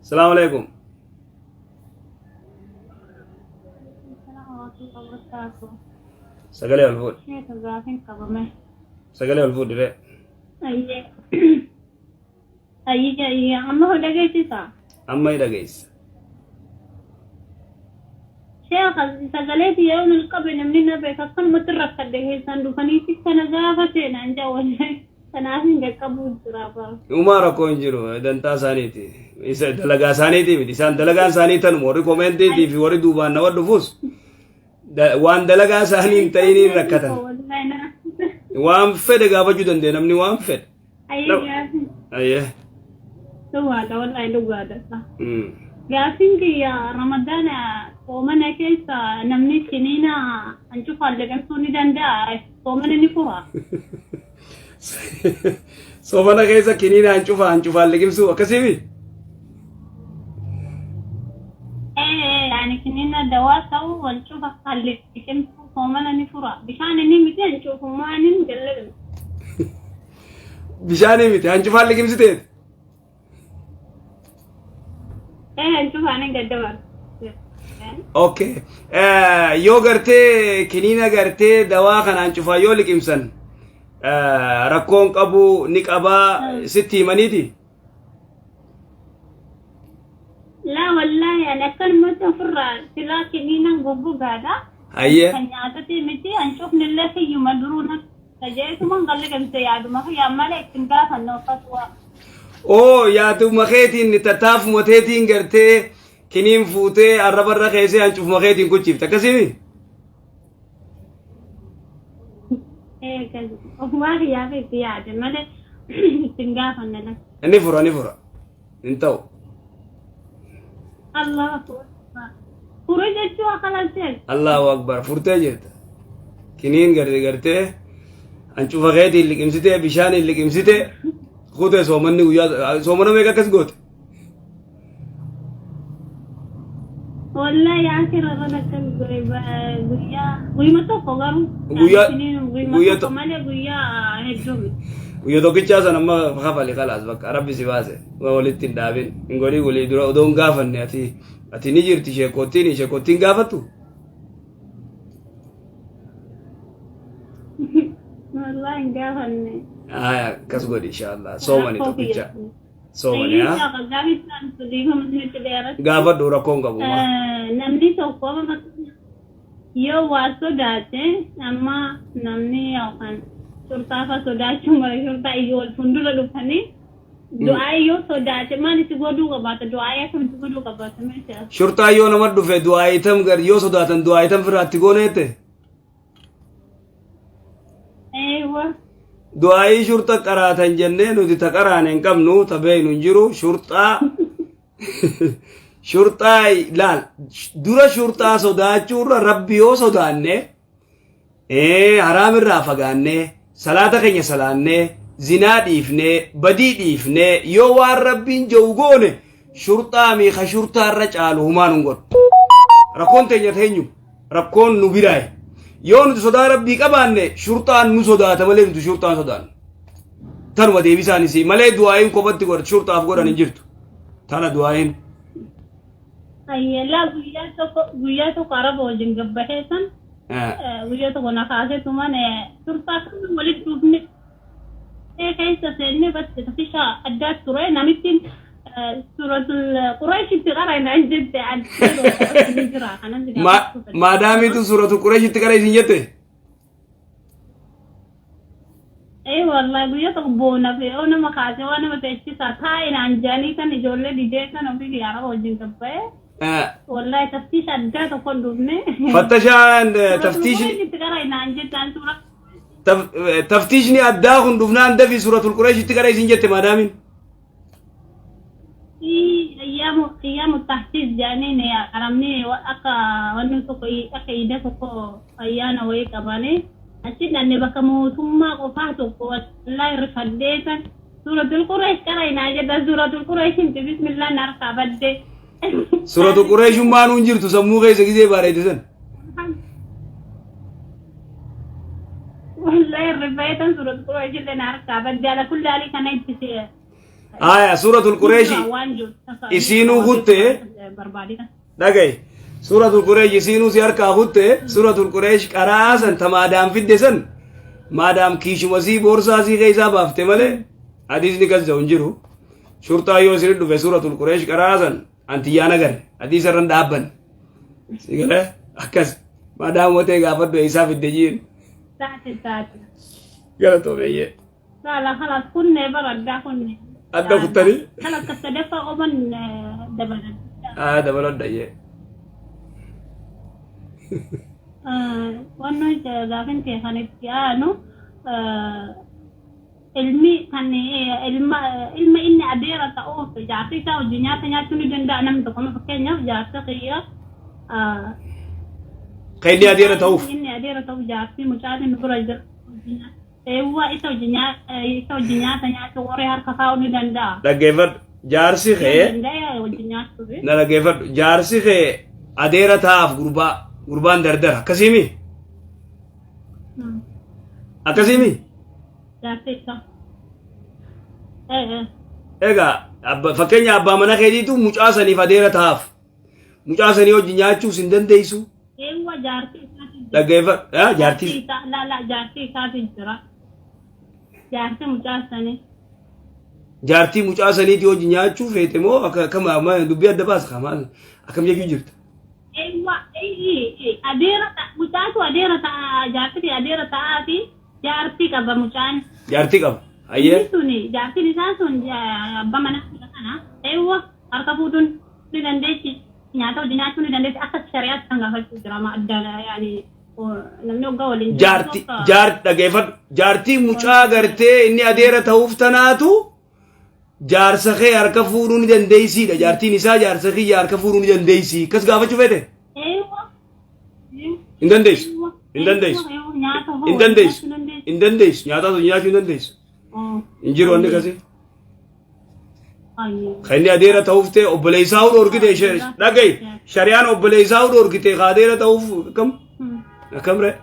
Salaamu alaikum. Sagalee ol fuudhi. Sheeka gaafiin qabame. Sagalee ol fuudhi ree. Ayyee. Ayyee ayyee amma hoo dhageessisa. Amma ni dhageessa. Sheeka sagalee yeroo nul qabe namni na beeka akkanumatti rakkadhe keessaan dhufaniiti kana gaafate naan jaa wallahi. Kanaaf hin qaqqabuu jira bara. Uumaa rakkoo hin jiru dantaa isaaniiti. Isa dalagaa isaaniiti miti. Isaan dalagaan isaanii tanuma warri koomentiitii fi warri duubaan nama dhufus waan dalagaa isaanii hin ta'iniin rakkatan. Wallahi na. Waan fedhe gaafachuu dandeenya namni waan fedhe. Ayyee gaafin. Ayyee. Dhugaadha wallahi dhugaadha. Gaafin kiyya Ramadaana soomana keessa namni kiniina hancufaan liqimsuu ni danda'a. Soomana ni fura. Soomana keessa kiniina hancufaa hancufaan liqimsuu akkasiimi? Ee ani kiniina dawaa ta'uu hancufa kan liqimsuu soomana ni fura. Bishaan inni miti hancufummaan hin gallaqne. Bishaanii miti hancufaan liqimsiteeti. Ee hancufaan hin gaddabar. Okay. Yoo gartee kiniina gartee dawaa kana hancufaa yoo liqimsan rakkoon qabu ni qabaa sitti himaniiti. Laa wallaahi ani akkanumatti ofirraa silaa kiniinan goggogaadha. Hayyee. Kan nyaatati miti hancufni illee kiyyuma duruu na tajaajiluma kan liqimse yaaduma kiyyaan malee ittiin gaafanne uffatu. Oo yaaduma keetiin tattaafuma teetiin gartee kiniin fuutee arrabarra keessee hancufuma keetiin kuchifte akkasii. Ofumaa kiyyaaf itti yaade malee ittiin gaafanne lakki. Ni fura ni fura. Hin ta'u. Allahu akbar. Fure jechuu akkana ta'e. Allahu akbar furtee jirta. Kiniin garte gartee hancufa keetiin liqimsitee bishaaniin liqimsitee kutee soomanni guyyaa soomana meeqa akkas goote? Wallahi akira irra akkas godhe guyyaa guyyuma tokko garuu. Guyyuma Guyyaa tokko malee guyyaa hedduu miti. Guyya tokkichaa san amma kafali kalaas bakka rabbi si baase waa walitti hin dhaabin hin godhii walii dura odoo hin gaafanne ati ati ni jirti sheekottiin sheekottiin gaafattu Wallahi hin gaafanne. Aya akkas godhi inshallah soomani Rakkoo tokkicha kiyya. soomani ha gaafadhu rakkoon qabu ma Namni tokko amma yoo waa sodaate amma namni yookaan shurtaafa sodaachuu mara shurtaa iyyuu wal fuuldura dhufanii du'aa yoo sodaate maal itti godhuu qabaata du'aa akkamitti godhuu qabaata meeshaa. Shurtaa yoo nama dhufe du'aayitam gar yoo sodaatan du'aayitam firraatti gooneette Eewa. Du'aayii shurxa qaraatan jennee nuti ta qaraane hin qabnu ta beeynu hin jiru shurxaa shurxaa laal dura shurxaa sodaachuurra rabbi yoo sodaanne haraam irraa fagaannee salaata keenya salaannee zinaa dhiifnee badii dhiifnee yoo waan rabbiin jedhu goone shurxaa miika shurxaa irra caalu humaan hin godhu rakkoon teenya teenyu rakkoon nu biraaye yoo nuti sodaa rabbii qabaanne shurxaan nu sodaata malee nuti shurxaan sodaannu tanuma deebisaan isii malee du'aa'iin kophatti godhan shurxaaf godhan hin jirtu tana du'aa'iin Ayyalaa guyyaa tokko araba wajjin gabbahee san guyyaa tokko na kaasee tuman shurxaa kan walitti dhufne keessa seennee bas tafisha addaa ture namittiin suuratul Qureeshitti qara naan jette adda jira kanan si gaafachuu fedhe. Maadaamiitu suuratul Qureeshitti qara isin jette. Ee wallahi guyyaa tokko boona fi yoo nama kaasee waan nama teechisaa taa'e naan jedhanii kan ijoollee didee kan ofii kiyya araba wajjin gabba'ee wallahi taftiisha addaa tokko hin dhufne. Fattashaan Suuratul taftiishni Qureeshitti qara naan jettaan suura. Taftiishni addaa kun dhufnaan dafii suuratul Qureeshitti qara isin jette maadaamiin. Ayyaamu tahsiis jedhaniin arabni akka wanni tokko akka iida tokko ayyaana wayii qabanii achi dhanne bakka mootummaa qofaa tokko wallahi rifadhee san suuratul Qureesh qara naa jedha suuratul Qureesh himti bismillah na harkaa badde. Suuratul Qureeshummaan hin jirtu sammuu keessa gisee bareede san. Wallahi rifadhee san suuratul Qureesh illee na harkaa badde ala kulli haalii kana itti si'e. Aya, suuratul Qureeshi Waan jiru takka isiinuu kutte barbaadina. Dhagaye, suuratul Qureesh isiinuu si harkaa kutte. Suuratul Qureesh qaraa san ta maadaam fidde san, maadaam kiishuma sii boorsaa sii keessaa baafte malee hadiisni kas jedhu hin jiru. Shurxaa yoo isin dhufe suuratul Qureesh qaraa san antiyyaan agarre hadiisa irra hin dhaabbanne. Si galee? Akkas maadaam watee gaafadhu eessaa fidde jiin. Taate taate. Galatoomeeyyee. Saala khalas kunne bara addaa kunne. Adda kuttanii? Khalas ka sadaffaa qoman dabalan. Aa, dabaladha iyyee. Wanno gaafin kee kan itti aanu ilmi kan ilma inni adeera ta'uuf jaartii isaa wajjin nyaata nyaachuu ni danda'a namni tokko? Fakkeenyaaf, jaarsa kiyya Kan inni adeera ta'uuf. Inni adeera ta'uuf jaartii mucaan inni bira jiru eewwa isa wajjin nyaata nyaachuu, qoree harka kaa'uu ni danda'a. Dhaggeeffadhu. Jaarsi kee Danda'a wajjin nyaachuuf. Na dhaggeeffadhu. Jaarsi kee adeera ta'aaf gurbaa gurbaan dardara akkasiimi? Akkasiimi? Jaartii isaa. Egaa fakkeenya abbaa mana keetiitu mucaa saniif adeera ta'aaf. Mucaa sanii wajjin nyaachuus hin dandeessu. Eewwa, jaartii isaati jira. Dhaggeeffadhu. Jaartii. Isaa, la la, jaartii isaati jira. Jaartii mucaa sanii. Jaartii mucaa saniitii wajjin nyaachuu feete moo akka akkam amma dubbii adda baasa kaa maal akkam jechuu jirta? Eewwa, adeera mucaatu adeera ta'a, jaartii adeera ta'aa fi jaartii qaba mucaan. Jaartii qaba. Hayyee. Inni sun jaartiin isaa sun abbaa manaa kana eewwa harka fuudhuun ni dandeessi, nyaata hojii nyaachuu ni dandeessi, akka shari'aatti kan gaafachuu jira ma adda yaani namni waggaa waliin Jaartii jaar dhaggeeffadhu. Jaartii mucaa gartee inni adeera ta'uuf tanaatu jaarsa kee harka fuudhuu ni dandeessiidha. Jaartiin isaa jaarsa kiyya harka fuudhuu ni dandeessi. Akkas gaafachuu feete? Eewwa. Hin dandeessu. Hin dandeessu. Nyaata hoo Hin dandeessu. nyaachuu dandeessi. Hin dandeessu. Nyaata osoo nyaachuu hin dandeessu. Hin jiru wanni akkasii. Kan inni adeera ta'uuf ta'e obboleessaa hudhu dhorkite, dhaga'i. Shari'aan obboleessaa hudhu dhorkite ka adeera ta'uuf akkam? Akkam ree?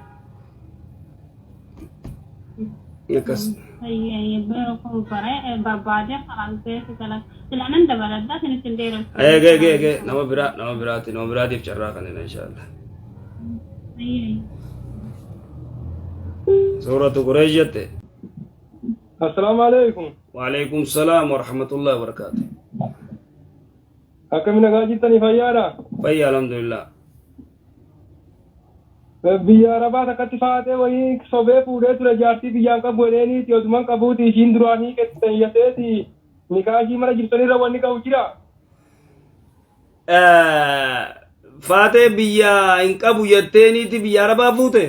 Akkas. Barbaade filaanan dabaladhaa isinitti hin dheeressu. Eegee eegee eegee, nama biraa, nama biraati, nama biraatiif carraa kanneen inshaallah. Suuratu Qureesh jette. Assalaamu alaikum. Waalaikum salaam wa rahmatullahi wa barakaatu. Akkami, nagaa jirtanii, fayyaadha? Fayya, alhamdulillah. Biyya Arabaa takkatti faatee wayii sobee fuudhee ture, jaartii biyyaan qabu jedheeniiti, oduman qabuuti ishiin duraan hiiketti yaseeti, nikaa ishii mana jirtanirra wanni qabu jira. Faatee biyya hin qabu jetteeniiti biyya Arabaa fuute?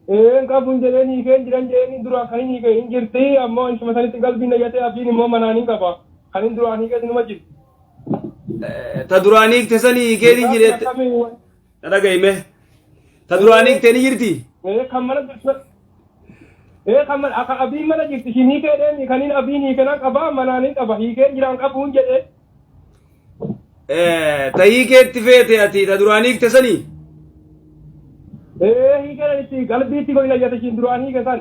Ee, hin qabu hin jedheen, hiikeen jiran jedheeni, duraan kan hin hiike hin jirti, ammoo isuma sanitti qalbiin nayyatee abiin immoo manaan hin qaba. Kan hin duraan hiikees numa jirti. Ta duraan hiikte sanii hiikeen hin jirette. Na dhaga'ime. Ta duraan hiikte ni jirti? Ee, kan mana jirtu. Ee, kan mana akka abiin mana jirti, ishiin hiikee deemi, kan hin abiin hiike nan qaba, manaan hin qaba, hiikeen jiraan qabu hin jedhee. Ta hiikeetti feete ati ta duraan hiikte sanii? Ee, hiikeen itti qalbiitti godhi nayyate ishiin duraan hiike san.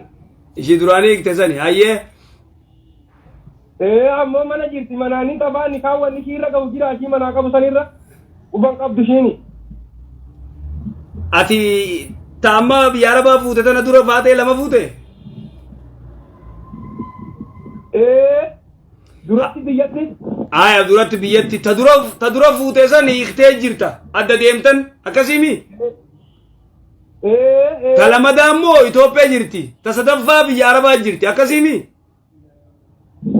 Ishii duraan hiikte sani hayyee. Ee, ammoo mana jirti, manaan hin qabaa, nikaa wanni ishii irra qabu jira, ishii manaa qabu sanirra quban qabdu ishiini. Ati ta amma biyya Arabaa fuute tana dura faatee lama fuute? Ee, duratti biyyatti. Aya, duratti biyyatti ta dura fuute san hiiktee jirta, adda deemtan, akkasiimi? Ee ee. Ta lamadaa immoo Itoophiyaa jirti, ta sadaffaa biyya Arabaa jirti, akkasiimi?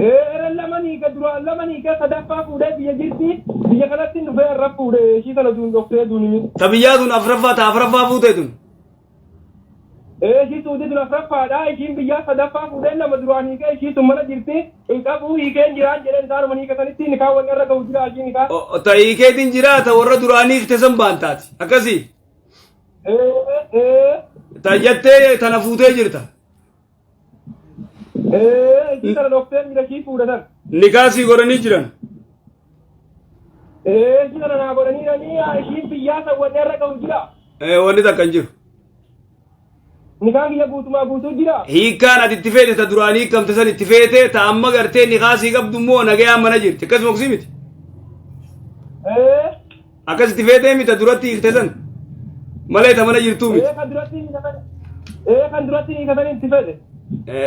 Ee, era lama hiike, duraan lama hiike, sadaffaa fuudhee biyya jirti, biyya kanatti hin dhufee irra fuudhee ishii sana duun dhoksee duunimi. Ta biyyaa tun afraffaa, ta afraffaa fuute tun. Ee, ishii suudii tun afraffaadha, ishiin biyyaa sadaffaa fuudhee, lama duraan hiike, ishii sun mana jirti, hin qabu, hiikeen jiraan jedheen, isaanuma hiike sanitti nikaa wanni irra ga'u jira ishii nikaa. Ta hiikeetiin jira, ta warra duraanii hiikte san baantaati akkasii? Ee ee. Ta jettee tana fuutee jirta. Ee, ishii sana dhoksee jira, ishii fuudhe san. Nikaa sii godhanii jiran. Ee, ishii sana naa godhaniiranii, ishiin biyyaa san wanni irra ga'u jira. Wanni takka hin jiru. Nikaan kiyya guutumaa guutuu jira. Hiikkaan ati itti feete ta duraan hiikamte san itti feete ta amma gartee nikaa sii qabdu immoo nagayaan mana jirti. Akkasuma kusii miti. Ee. Akkas itti feetee miti ta duratti hiikte san. Malee ta mana jirtuu miti. Ee kan duratti hiikatan. Ee kan duratti hiikatan itti fedhe.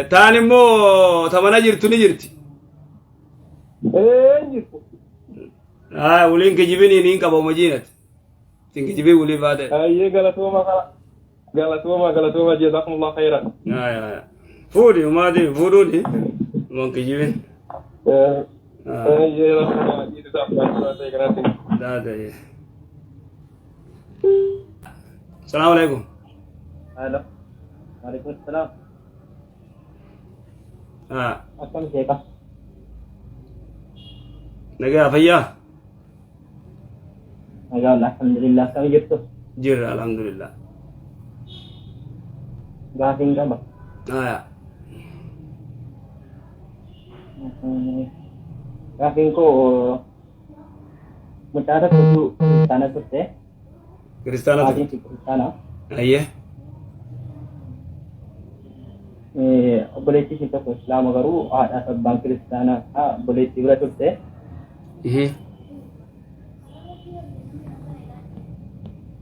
Taan immoo ta mana jirtu ni jirti. Ee hin jirtu. Haa waliin kijibiniin hin qaba hojiinati. Isin kijibin waliin faate. Ayyee galatooma kara. Galatooma galatooma jazakumullah khairan. Haa haa. Fuudhi umaati fuudhuuni. Waan kijibin. Ayyee rakkoo dhiirri isaaf ta'e kanatti. Daata. Salaamu alaikum. Halo. Waalaikumsalam. Haa. Akkam sheeka? Nagaa fayyaa. Nagaa alhamdulillah. Akkam jirtu? Jirra alhamdulillah. Gaafiin qaba. Haa. Gaafiin koo mucaa tokkotu kiristaana turte. Kiristaana Maatiin turte. ishee kiristaana. Ayyee. Obboleettii ishee tokko islaama garuu haadhaaf abbaan kiristaana obboleettii bira turte.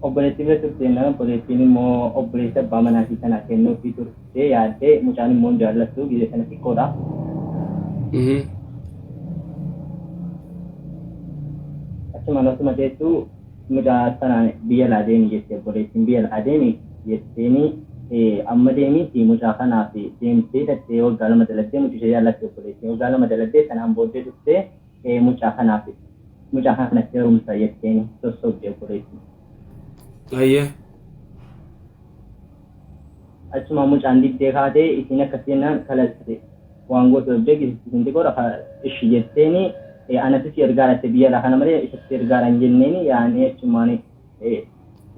Obboleettii bira turte jennaan obboleettiin immoo obboleessa abbaa manaa ishee sanaa kennuufii turte yaaddee mucaan immoo hin jaallattu gizee sana xiqqoodha. Achumaan osuma teessu mucaa sanaan biyya laa deemi jette obboleettiin biyya laa deemi jetteeni amma deemiiti mucaa kanaaf deemtee dhattee waggaa 2 daladdee mucicha jaallatte obboleettiin waggaa 2 daladdee sanaan booddee dhuftee mucaa kanaaf mucaa kanatti heerumta jetteeni sossobde obboleettiin. Ayyee. Achumaan mucaan diddee kaatee isiin akkas jennaan kalas waan gootu dhabdee isiin xiqqoodha ishi jetteeni anatu si ergaara jette biyya alaa kana malee isatu si ergaara hin jenneeni yaa'anii achumaan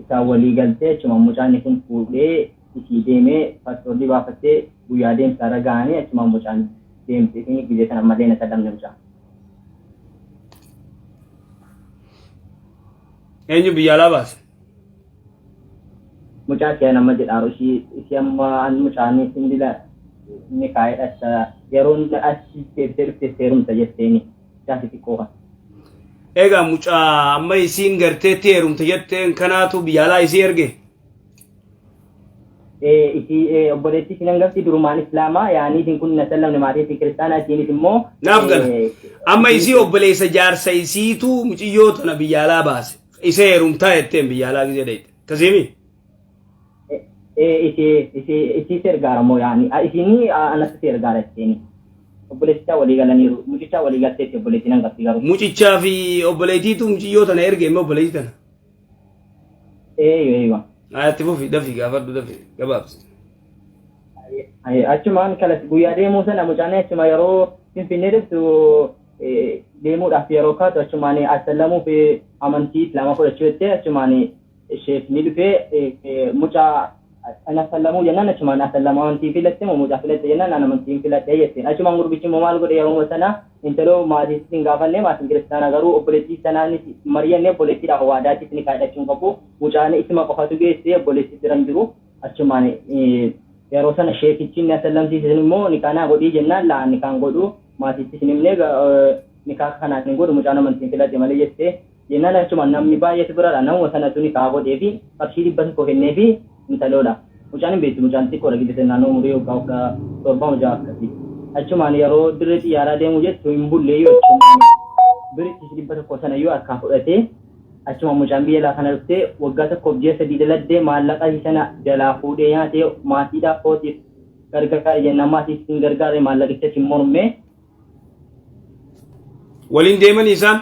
isaan walii galtee achumaan mucaan kun fuudhee isii deemee paaspoortii baafattee guyyaa deemsaa irra ga'anii achumaan mucaan deemte isiin gizee sana ammallee na sadamne mucaan. Eenyu biyya alaa baase? Mucaa ishee an amma jedhaaru ishii ishii amma an mucaan isin dila ni kaa'edha yeroo inni achi deebitee dhufte heerumta jetteeni mucaa ishii xiqqoo kan. Egaa mucaa amma isiin garteetti heerumte jetteen kanaatu biyya alaa isii erge. Isii obboleettii isiin hangafti durumaan islaamaa yaanii isin kun na sallamne maatii isii kiristaanaa isiinis immoo. Naaf gala. Amma isii obboleessa jaarsa isiitu muciyyoo tana biyya alaa baase. Isa heerumtaa jetteen biyya alaa gisee dhayxe. Akkasiimi? Isii isii isii si ergaara moo yaani isiin anatti si ergaara jetteeni. Obboleettichaa walii galaniiru mucichaa walii galteetti obboleettiin hangafti garuu. Mucichaa fi obboleettiitu muciyyoo tana erge immoo obboleettii tana. Eeyyuu eeyyuu. Haa itti fufi dafi gaafadhu dafi gabaabsi. Achumaan kalas guyyaa deemuu sana mucaan achuma yeroo Finfinnee dhuftu deemuudhaaf yeroo kaatu achumaan assallamuuf amantii Islaamaa fudhachuu jettee achumaan isheef ni dhufee mucaa an assallamuu jennaan achumaan asallamu amantii filatte moo mucaa filatte jennaan an amantiin filadhe jetteen achumaan gurbichi immoo maal godhe yeroo sana intaloo maatiitti hin gaafanne maatiin kiristaanaa garuu obboleettii sanaanis mari'anne obboleettiidhaaf waadaattis ni kaadhachuu hin qabu mucaan isuma qofatu geesse obboleettii bira hin jiru achumaan yeroo sana sheekichi inni asallamsiise sun immoo nikaa naa godhii jennaan laa nikaan godhu maatiittis hin himne nikaa kanaan hin godhu mucaan amantiin filadhe malee jettee jennaan achumaan namni baay'eetu biradha namuma sanatu nikaa godhee fi qarshii 100 kennee fi intaloodha. Mucaan hin beektu mucaan xiqqoodha gidde naannoo umurii waggaa 17 mucaa akkasii. Achumaan yeroo dirree xiyyaaraa deemu jettu hin bulle yoo achumaan birichi 100 sana yoo harkaa fudhatee achuma mucaan biyya laa kana dhuftee waggaa tokkoof ji'a sadii daladdee maallaqa isii sana jalaa fuudhee nyaatee maatiidhaaf kootiif gargaare jennaan maatii hin gargaarre maallaqicha isin mormee. Waliin deemanii isaan?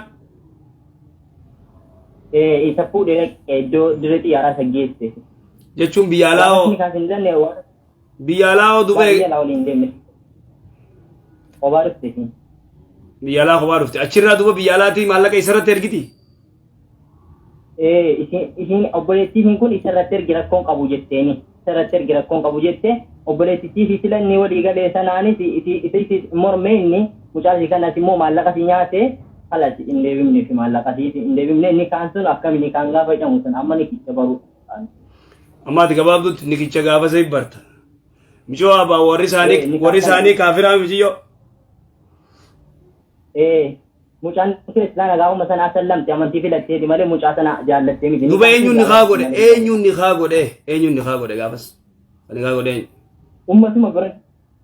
Isa fuudhee dhaqee iddoo dirree xiyyaaraa isa geesse. Jechuun biyya alaa hoo? Waan kaas hin jenne waan Biyya alaa hoo Dubee? Biyya alaa waliin deemne. Kophaa dhufte isiin. Biyya alaa kophaa dhufte. Achirraa duuba biyya alaatii maallaqa isarratti ergiti? Ee isiin isiin obboleettii isiin kun isarratti ergi rakkoon qabu jetteeni. Isarratti ergi rakkoon qabu jette obboleettittii isii sila inni walii galee sanaanis isi isa isi mormee inni mucaa isii kanas immoo maallaqa si nyaate kalas hin deebifne fi maallaqa isii hin deebifne inni kaan sun akkami ni kaan gaafa jedhamu sun amma ni kicha baru. Amma ati gabaabdutti nikicha gaafa sii barta. Micoo abaa warri Eh, isaanii nikaa warri kana isaanii kaafiraa miciyyoo. Eh, mucaan kiristaana gaafuma sana asallamte amantii filatteeti malee mucaa sana jaallattee miti. Duba Nikaan eenyuun sun nikaa jaalatti godhe malee. eenyuun nikaa godhe eenyuun nikaa godhe gaafas. Kan nikaa godhe eenyu? Ummatuma bira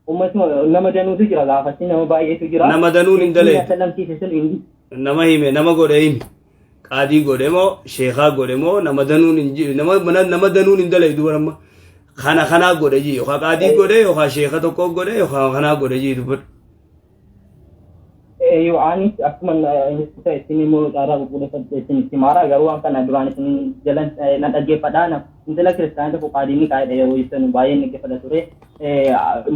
ummatuma nama danuutu jira gaafasi nama baay'eetu jira. Nama danuun hin Sheekni daleetu. asallamsiise sun hin Nama hime nama godhe himi. Qaadii godhe moo sheekaa godhe moo nama danuun hin jiru nama mana nama danuun hin daleetu duba amma. Kana kanaa godhe jii yookaan qaadii godhe yookaan sheeka tokko godhe yookaan kanaa godhe jii dubbadhu. Yoo anis akkuma isin immoo caaraa qulqulleeffadhe isin itti maara garuu waan kana duraan isin jalan na dhaggeeffadha. Intala kiristaana tokko qaadiin ni kaa'edha yeroo ibsanu baay'een dhaggeeffadha ture.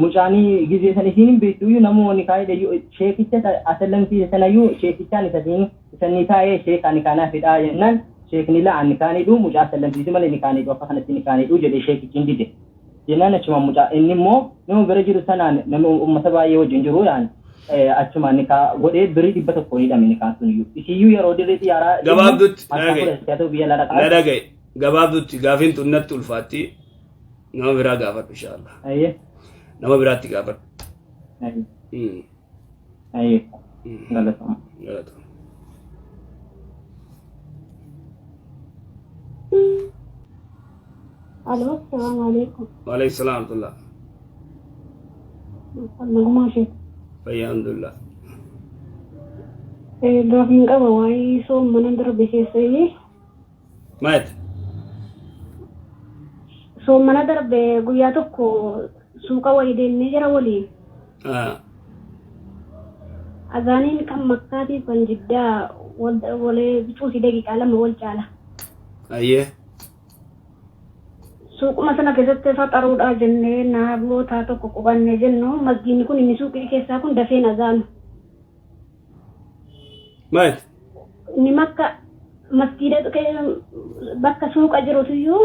Mucaanii gizee san isiin hin beektu iyyuu namoonni kaa'edha iyyuu sheekicha asallamsiise sanayyuu sheekichaan isa siin isa ni taa'ee sheeka ni kaanaa fidhaa jennaan sheekni laa ani kaanidhu mucaa asallamsiisu malee ni kaanidhu akka kanatti ni kaanidhu jedhee sheekichi hin dide. Jennaan achumaan mucaa inni immoo nama bira jiru sanaan nama uummata baay'ee wajjin jiru yaan achumaan nikaa godhee birrii 100 hidhame nikaan sun iyyuu. Isiyyuu yeroo dirree xiyyaaraa deemu Gabaabdutti na harkaa dhaga'i. fudhattee haa ta'u biyya alaa Na dhaqaa. dhaga'i. Gabaabdutti gaafiin tun natti ulfaatti. Nama biraa gaafadhu inshaallah. Ayyee. Nama biraatti gaafadhu. Ayyee. Ayyee. Galatoomaa. Galatoomaa. Aloo, salaamu alaikum. Waalaikum salaam warahmatullah. Nagumaa ishee. Fayyaa alhamdulillah. Gaafiin qaba waa'ee soomana darbe keessa Maal? Soomana darbe guyyaa tokko suuqa wayii deemnee jira waliin. Azaaniin kan Makkaatiif kan Jiddaa wal bicuusi daqiiqaa 2 wal caala. Ayyee. Suuquma sana keessatti faxaruudhaa jennee naabootaa tokko qubannee jennu masgiinni kun inni suuqii keessaa kun dafee azaanu. Maal? Inni makka masgiida bakka suuqa jirutuyyuu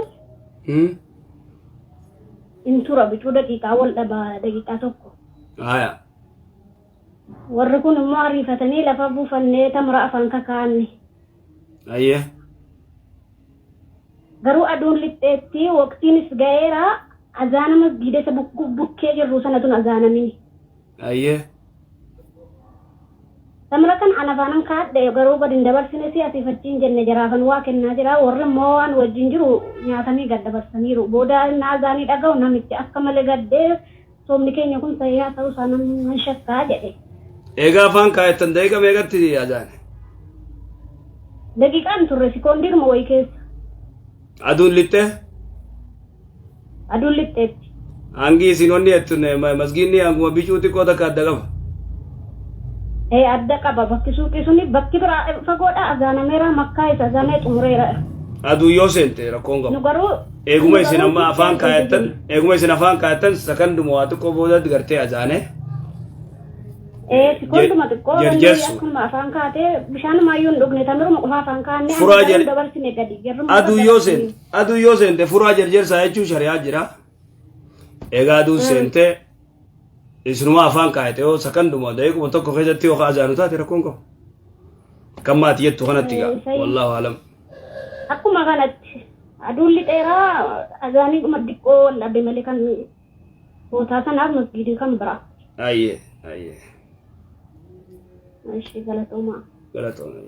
hin tura bicuu daqiiqaa wal dhaba daqiiqaa 1. Haya. Warri kun immoo ariifatanii lafa buufannee tamra afaan kakaa'anne. Ayyee. Garuu aduun lixxeetti waqtiinis ga'eera azaana masgiida isa bukkee jirru sanatun azaanamini. Ayyee. Tamra kan an afaanan kaadhe garuu gad hin dabarsine si asiif achi hin jenne jaraafan waa kennaa jira warri immoo waan wajjin jiru nyaatanii gad dabarsaniiru. Booda innaa azaanii dhaga'u namichi akka malee gaddee soomni keenya kun sahihaa ta'uu isaa nan shakkaa jedhe. Eegaa afaan kaayattan daqiiqa meeqatti azaane? Daqiiqaan turre sikoondiiruma wayii keessa. Aduun lixxee? Aduun lixxeetti. Hangi isin onni jettun masgiinni hanguma bicuu xiqqoo takka adda qaba. Ee adda qaba bakki suuqii suni bakki biraa fagoodha azaanameera makkaa isa azaanee xumureera. Aduu yoo seente rakkoon Nu qabu. garuu Eeguma nu isin garuu amma afaan keessa kaayattan jiru. eeguma isin afaan kaayattan sakanduma waa xiqqoo boodatti gartee azaanee Ee sikonduma xiqqoo wanni jarjarsu. akkuma afaan kaatee bishaanumayyuu hin dhugne tamiruma qofa afaan kaanne Furaa ani garuu jer dabarsine gadi jarruma aduu yoo seente aduu yoo seente furaa jarjarsaa jechuun shari'aa jira. Egaa aduun seente isinuma afaan kaayate yoo sakanduma daqiiquma tokko keessatti yoo azaanu taate rakkoon qabu. Kan maati jettu kanatti gaa wallaahu alam. Akkuma kanatti aduun lixeeraa azaanii dhuma xiqqoo wal dhabe malee kan bootaa sanaaf masgiidii kan biraa. Ayyee ayyee. Ishee galatoomaa. Galatooma.